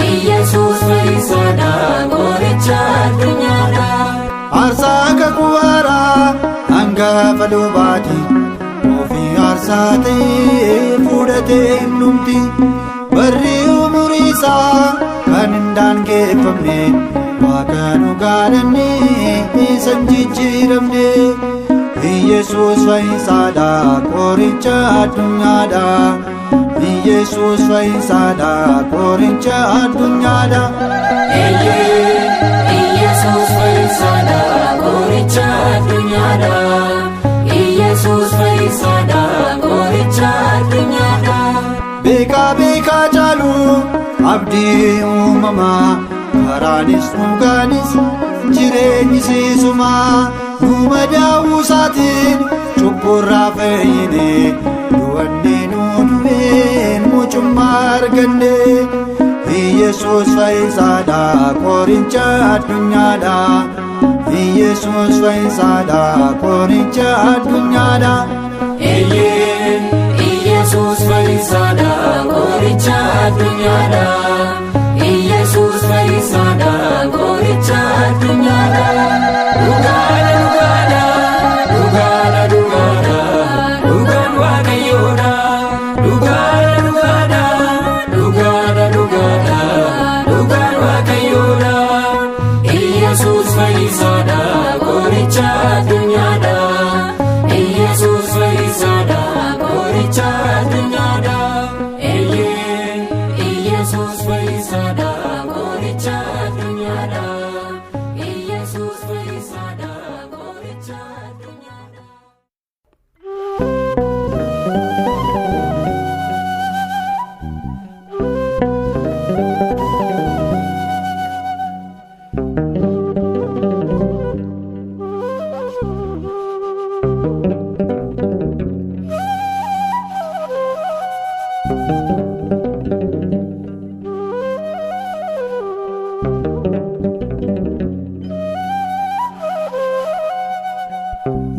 Iyesuus fayyisaadha, qoricha addunyaadha. Aarsaa kakuu haaraa hangafa lubaati. Ofii aarsaa ta'ee fudhatee hin dhumti. Barri umurii isaa kan hin daangeffamne, Waaqa dhugaadhannee isa hin jijjiiramne. Iyesuus fayyisaadha, qoricha addunyaadha. Iyesuus fayyisaadha, qoricha addunyaadha. Eeyyee, Iyesuus fayyisaadha, qoricha addunyaadha. Iyesuus fayyisaadha, qoricha addunyaadha. Beekaa beekaa caalu abdii uumamaa, karaanis dhugaanis jireenyi siisumaa. Nu madaa'uu isaatiin cubburraa fayyine, du'anne nu du'een mucummaa arganne. Iyesuus fayyisaadha, qoricha addunyaadha. Iyesuus fayyisaadha, qoricha addunyaadha. Eeyyee, Iyesuus fayyisaadha, qoricha addunyaadha. Iyesuus fayyisaadha, qoricha addunyaadha. Dhugaadha, dhugaadha, dhugaadha, dhugaadha, dhugaan Waaqayyoodha. Dhugaadha, dhugaadha, dhugaadha, dhugaadha, dhugaan Waaqayyoodha. Iyesuus fayyisaadha, qoricha addunyaadha. Iyesuus fayyisaadha, qoricha addunyaadha. Eeyyee, Iyesuus fayyisaadha, qoricha addunyaadha. Iyesuus fayyisaadha, qoricha addunyaadha.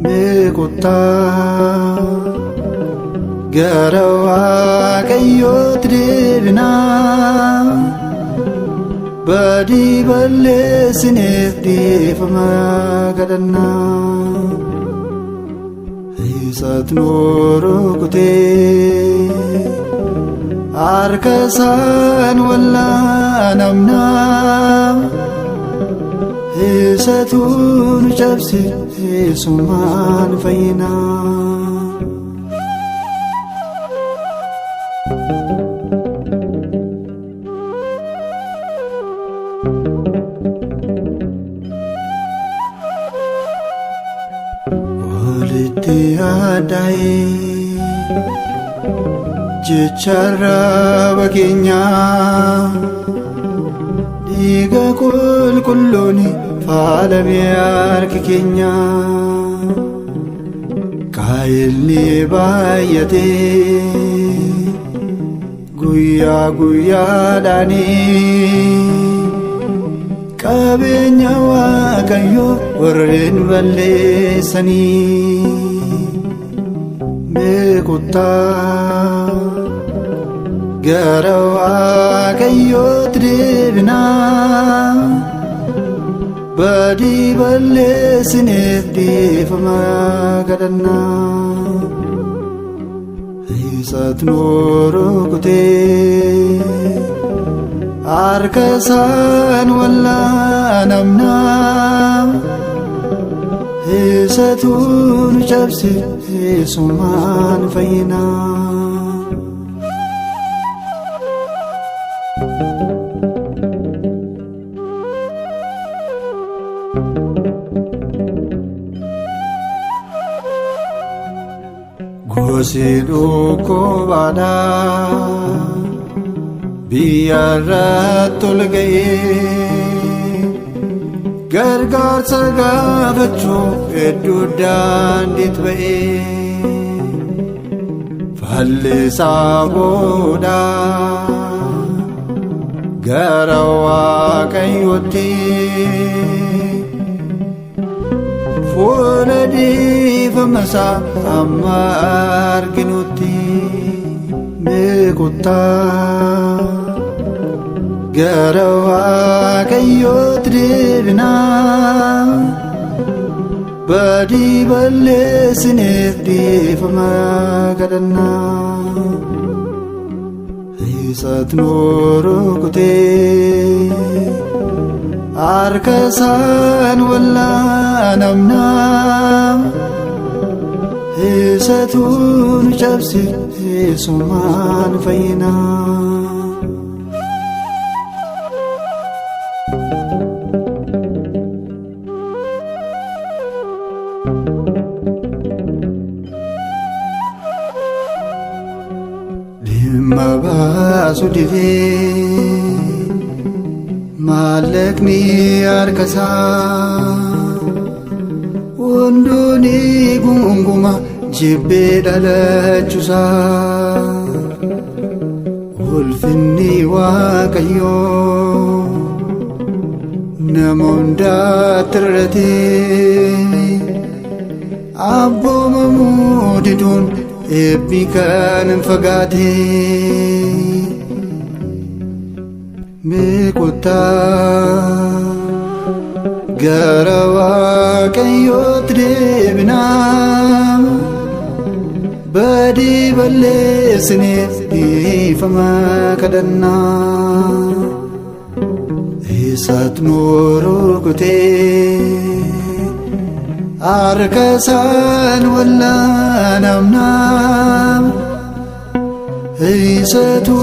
Mee kottaa gara Waaqayyootti deebinaa, badii balleessineef dhiifama kadhannaa. Isatu nu rukutee harka isaan wallaanamnaa. Isatu nu cabse, isumaan fayyinaa. Walitti yaadaa'ee Jecha arraba keenyaa dhiiga qulqulluun faalamee harki keenya. Qaayilni baay'atee guyyaa guyyaadhaanii qabeenya Waaqayyoo warreen balleessanii. Mee kottaa gara Waaqayyootti deebinaa, badii balleessineef dhiifama kadhannaa. Isatu nu rukutee harka isaan wallaanamnaa, isatu nu cabse isumaan fayyinaa. Gosi dhukkubaadhaa biyya irratti ol ga'ee gargaarsa gaafachuuf hedduu daandiitti ba'ee fallisaa booda gara Waaqayyootti fuula dhiifama isaa amma arginutti. Mee kottaa gara Waaqayyootti deebinaa, badii balleessineef dhiifama kadhannaa. Isatu nu rukutee harka isaan wallaanamnaa, isatu nu cabse isumaan fayyinaa. Dhimma baasu didee maallaqni harka isaa hunduu ni gunguma jibbee dhalachuusaa. Ulfinni Waaqayyoo nama hundaatti irratee abboomamuu diduun eebbi kan hin fagaate. Mee kottaa gara Waaqayyootti deebinaa, badii balleessineef dhiifama kadhannaa. Isatu nu rukutee harka isaan wallaanamnaa, isatu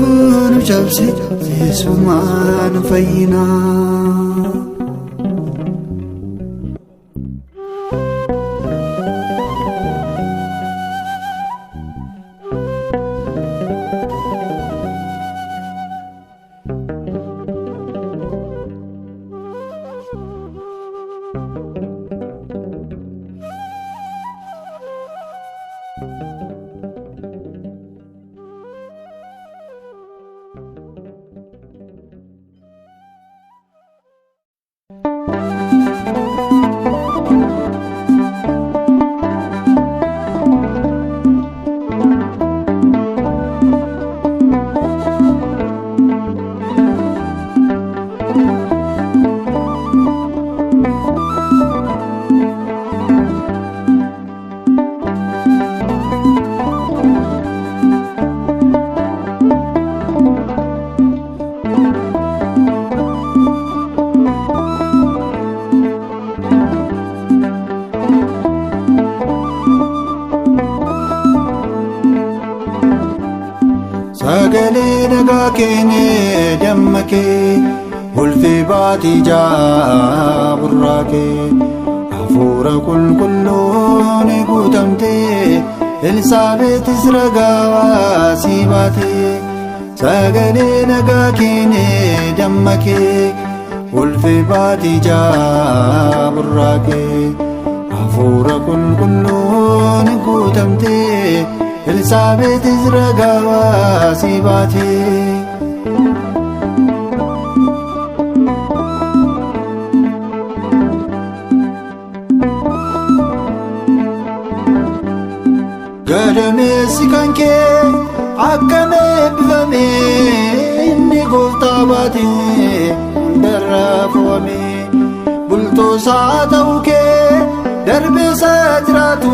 nu cabse isumaan fayyinaa. Sagalee nagaa keenye damma kee ulfi baatii ja'a burraaqee hafuura qulqulluun guutamtee Elsaabeetis ragaa si baate. Sagalee nagaa keenee damma kee ulfe baatii ja'a burraaqee hafuura qulqulluun guutamtee Elsaabeetis ragaa si baate. Gadameessi kan kee akkam eebbifame inni gooftaa baate hundarraa fo'ame bultoosaa ta'uu kee darbeesaa jiraatu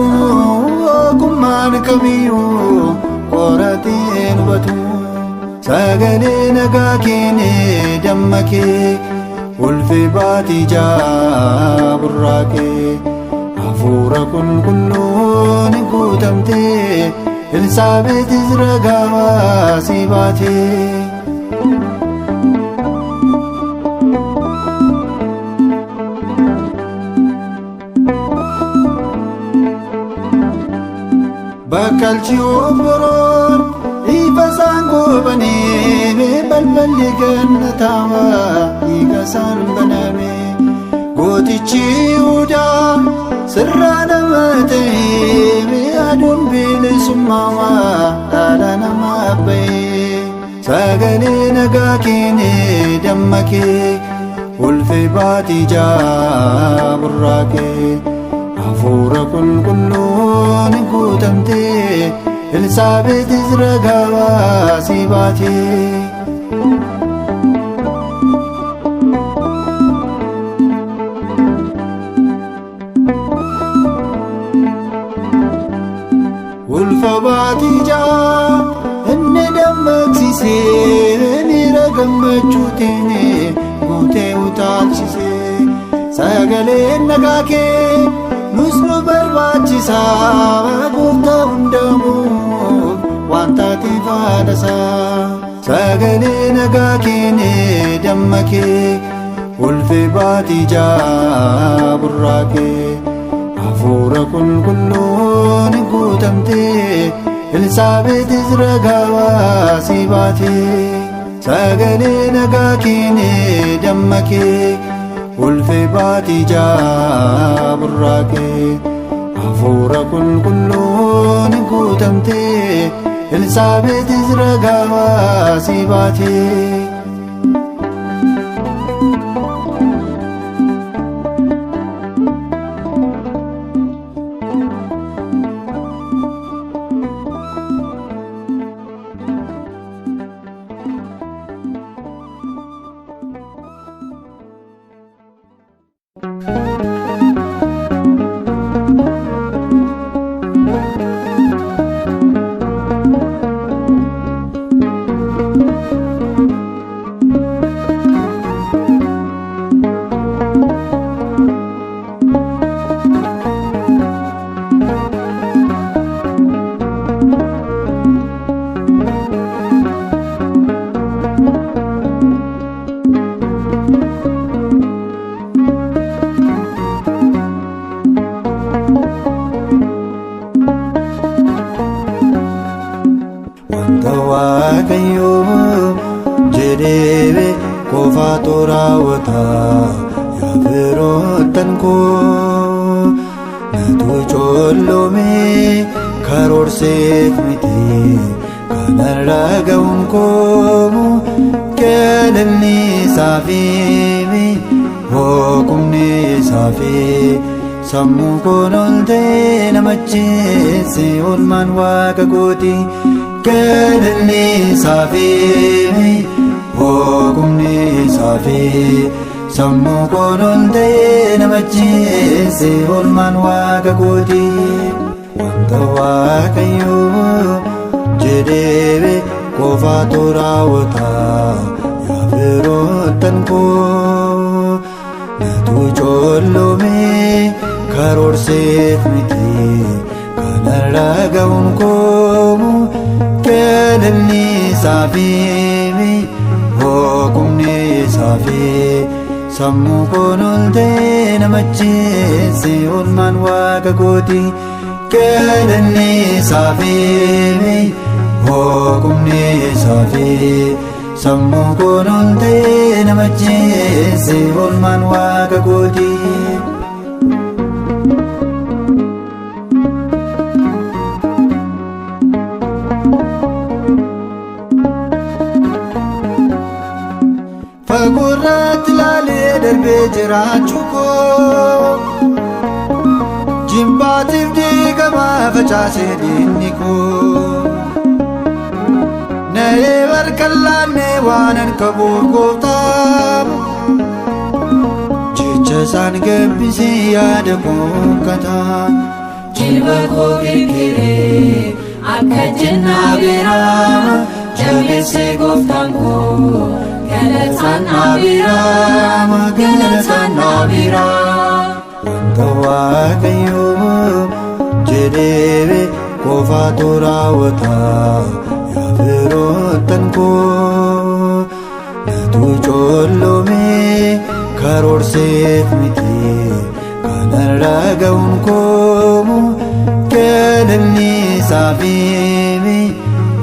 ogummaan kamiyyuu qorateen hubatu. Sagalee nagaa keenee damma kee ulfe baatii ja'a burraaqee hafuura qulqulluun guutamtee Elsaabeetis ragaa si baate. Bakkalchi obboroon ifa isaan goobanii balballi gannataawaa dhiiga isaan baname. Gootichi Yihudaa sirraa nama ta'ee aduun bilisummaa dhala namaa ba'e. Sagalee nagaa keenee damma kee ulfe baatii ja'a burraaqee hafuura qulqulluun guutamtee Elsaabeetis ragaa si baate. Ulfa baatii ja'a inni dammaqsiisee miira gammachuutiin guutee utaalchisee sagaleen nagaa kee nus nu barbaachisa gooftaa hundamuuf waan taateef haadhasaa. Sagalee nagaa keenee damma kee ulfe baatii ja'a burraaqee hafuura qulqulluun guutamtee Elsaabeetis ragaa si baate. Sagalee nagaa keenee damma kee ulfe baatii ja'a burraaqee hafuura qulqulluun guutamtee Elsaabeetis ragaa si baate. Wanta Waaqayyoo jedhee qofaatu raawwata yaa firoottan koo natu colloome karoorseef miti kanarra ga'uun koo galanni isaa fi hookumni isaa fi sammuu koon ol ta'e namacheesse oolmaan waaqa kooti. Galanni isaa fi hookumni isaa fi sammuu koon ol ta'e namacheesse oolmaan waaqa kooti. Wanta Waaqayyoo jedhee qofaatu raawwata yaa firoottan koo natu colloome karoorseef miti kanarra ga'uun koo galanni isaa fi hookumni isaa fi sammuu koon ol ta'e namacheesse oolmaan waaqa kooti. Galanni isaafi hooqumni isaafi sammuu koon ol ta'ee nama ajjeese oolmaan waaqa kooti. Fagoorratti ilaalee darbee jiraachuu koo jimbaatiif diigamaa facaasee diinni koo na'ee barkallaannee waanan qabuuf gooftaa jecha isaan gabbisee yaada koo kataa. Jilba koo kirkiree akka jennaa biraa jabeessee gooftaan koo galataan na biraa galataan na biraa. Wanta Waaqayyoo jedhee qofaatu raawwata yaa firoottan koo natu colloomee karoorseef miti kanarra ga'uun koo galanni isaafi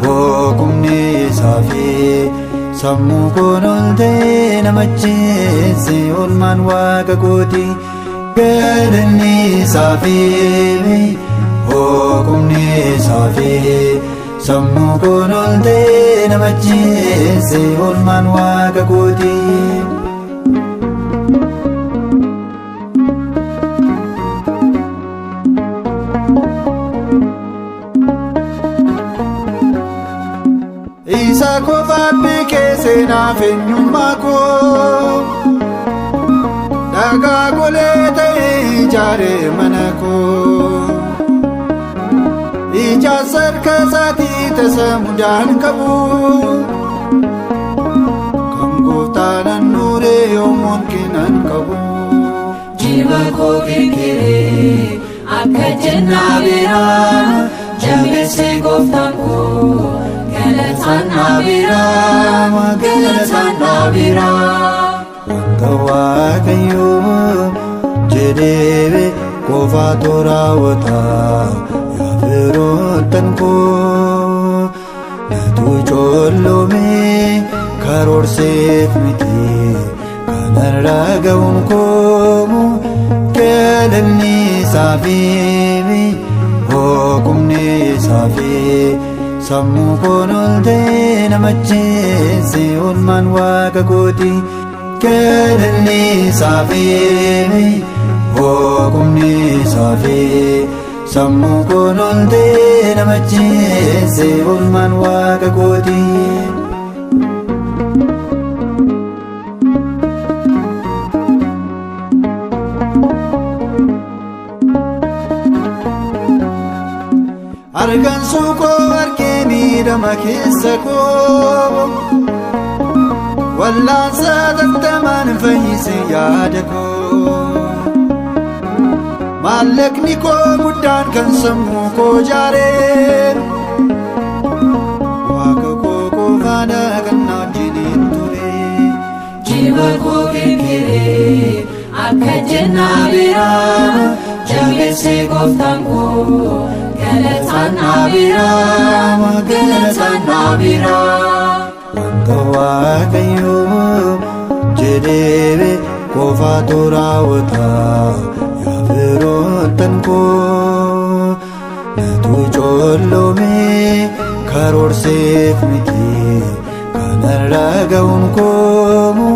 hooqumni isaafi sammuu koon ol ta'ee nama ajjeese oolmaan waaqa kooti. Galanni isaafi hooqumni isaafi sammuu koon ol ta'ee nama ajjeese oolmaan waaqa kooti. Isa qofaan beekee seenaaf eenyummaa koo dhagaa golee ta'ee ijaaree mana koo ijaarsa harka isaatii tasa mudaan qabu kan gooftaan nuuree yoomuun kennan qabu. Jilba koo kirkiree akka jennaa biraa jabeessee gooftaan koo galataan na biraa galataan na biraa. Wanta Waaqayyoo jedhee qofaatu raawwata yaa firoottan koo natu colloomee karoorseef miti kanarra ga'uun koo galanni isaafi hooqumni isaafi sammuu koon ol ta'ee nama ajjeese oolmaan waaqa kooti. Galanni isaafi hooqumni isaafi sammuu koon ol ta'ee nama ajjeese oolmaan waaqa kooti. Argansuu koo argee miidhama keessa koo wallaansa tattamaan fayyise yaada koo maallaqni koo guddaan kan sammuu koo jaaree waaqa koo qofaadha kan na wajjiniin ture. Jilba koo kirkiree akka jennaa biraa jabeessee gooftaan koo galataan na biraa galataan na biraa. Wanta Waaqayyoo jedhee qofaatu raawwata yaa firoottan koo natu colloomee karoorseef miti kanarra ga'uun koo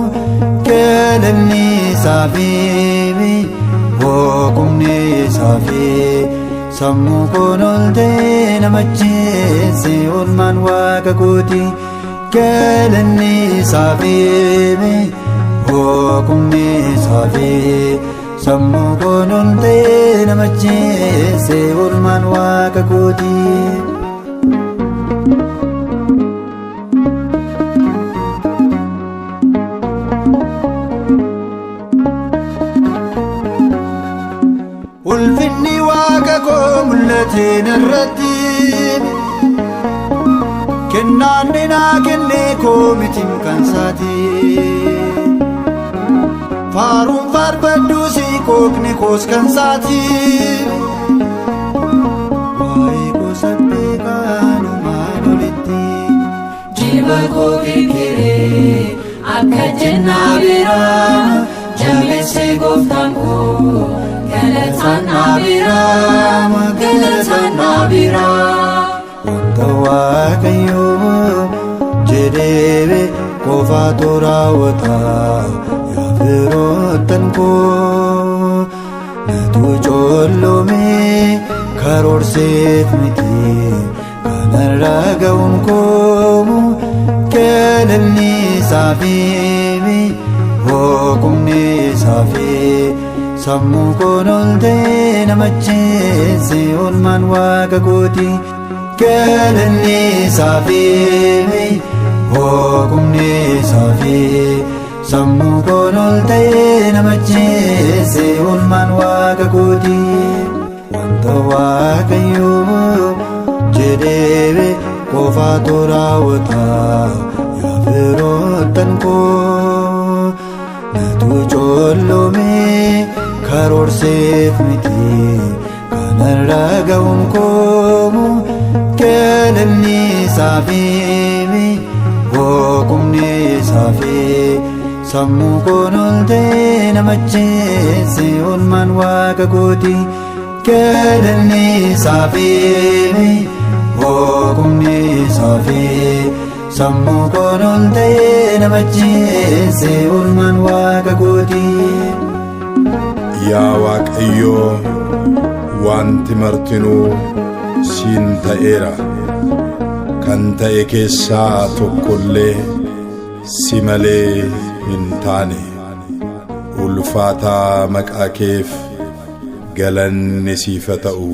galanni isaafi hooqumni isaafi sammuu koon ol ta'ee nama ajjeese oolmaan waaqa kooti. Galanni isaafi hooqumni isaafi sammuu koon ol ta'ee nama ajjeese oolmaan waaqa kooti. Ulfinni waaqa koo mul'ate narratti kennaan naa kenne koo mitiin kan saati. Faaruun faarfadhuusi qooqni koos kan saati. Jilba koo kirkiree akka jennaa biraa jabeessee gooftaan koo galataan na biraa galataan na biraa. Wanta Waaqayyoo jedhee qofaatu raawwata yaa firoottan koo natu colloomee karoorseef miti kanarra ga'uun koo galanni isaa fi hooqumni isaa fi sammuu koon ol ta'e nama jeesse oolmaan waaqa kooti. Galanni isaa fi hooqumni isaa fi sammuu koon ol ta'e nama jeesse oolmaan waaqa kooti. Wanta Waaqayyoo jedhee qofaatu raawwata yaa firoottan koo natu colloomee karoorseef miti kanarra ga'uun koo galanni isaa fi hooqumni isaa fi sammuu koon ol ta'e nama jeesse oolmaan waaqa kooti. Galanni isaa fi hooqumni isaa fi sammuu koon ol ta'e nama jeesse oolmaan waaqa kooti. Yaa Waaqayyoo, wanti martinuu siin ta'eera. Kan ta'e keessaa tokko illee si malee hin taane. Ulfaataa maqaa keef galanni siif haa ta'u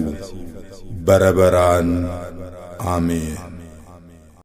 bara baraan. Ameen.